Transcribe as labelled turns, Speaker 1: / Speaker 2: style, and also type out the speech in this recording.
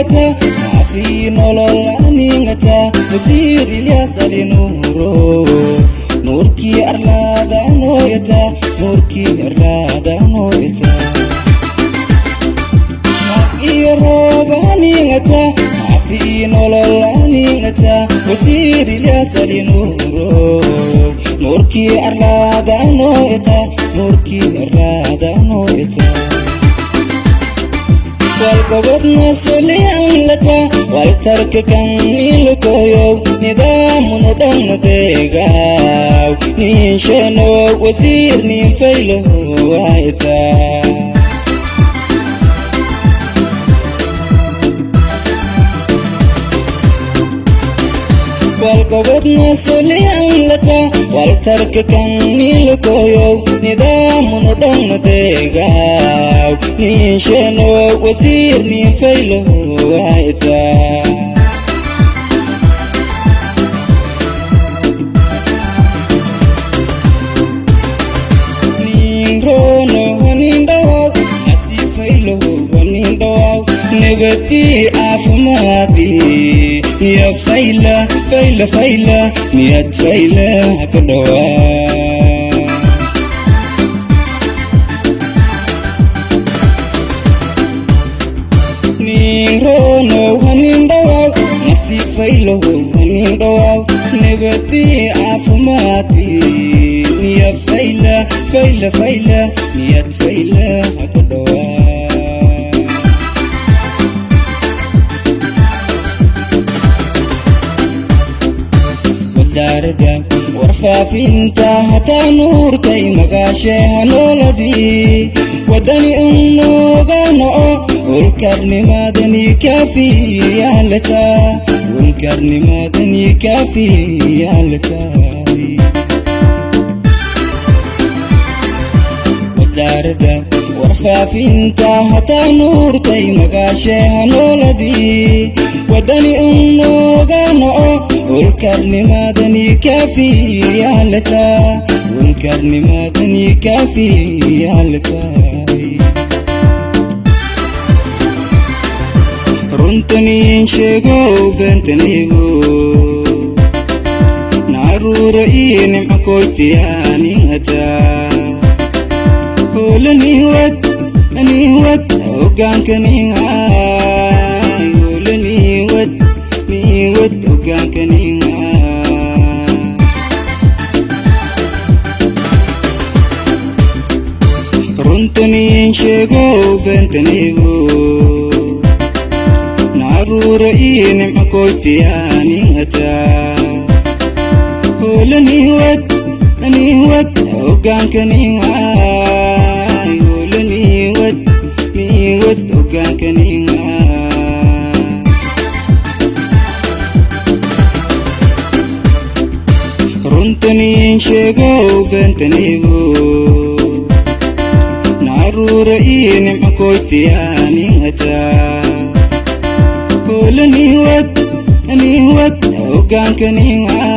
Speaker 1: aningata naafi nolol aningata Wasiir Ilyaas Ali Nuuro nuurkii arlaada nooyata nuurkii arlaada nooyata iyo roob aningata naafi nolol aningata Wasiir Ilyaas Ali Nuuro nuurkii arlaada nooyata nuurkii arlaada nooyata walgobodna solianlata waltarka kan nilakoyow nidaamunu dhanna deegaaw niinshenow wasiir niin fayloho waayta. Walgobodna solianlata waltarka kan nilakoyow nidaamunu dhanna deegaaw niinshenow wasiir niin fayloho waayta. Niinrono hanin dhawaw nasiifayloho hanin dhawaw nabadii caafimaadii niya fayla fayla fayla niyad fayla haka dhawaa. Niinrono hanin dhawaw nasiifayloho hanin dhawaw nabadii caafimaadii niya fayla fayla fayla niyad fayla haka dhawaa. Wasaaradda warfaafinta hataa nuurtay magaashee hanooladii wadani unnooga no'o ulkarnimadani kaafiyaalata ulkarnimadani kaafiyaalata. Wasaaradda warfaafinta hataa nuurtay magaashee hanooladii wadani unnooga no'o ulkarnimadani kaafiyaalata ulkarnimadani kaafiyaalata. Runtaniin sheegow beentaniigo nacaruura iyo nimco koytiyaaningata hoolaniwad aniwad hoggaankaninhay hoolaniwad niwad hoggaankaninhay. Runtaniin sheegow beentaniigo nacaruura iyo nimco koytiyaaningata hoolaniwad aniwad hoggaankaninhay hoolaniwad niwad hoggaankaninhay. Runtaniin sheegow beentaniigo nacaruura iyo nimco koytiyaaningata hoolaniwad aniwad hoggaankaninhay.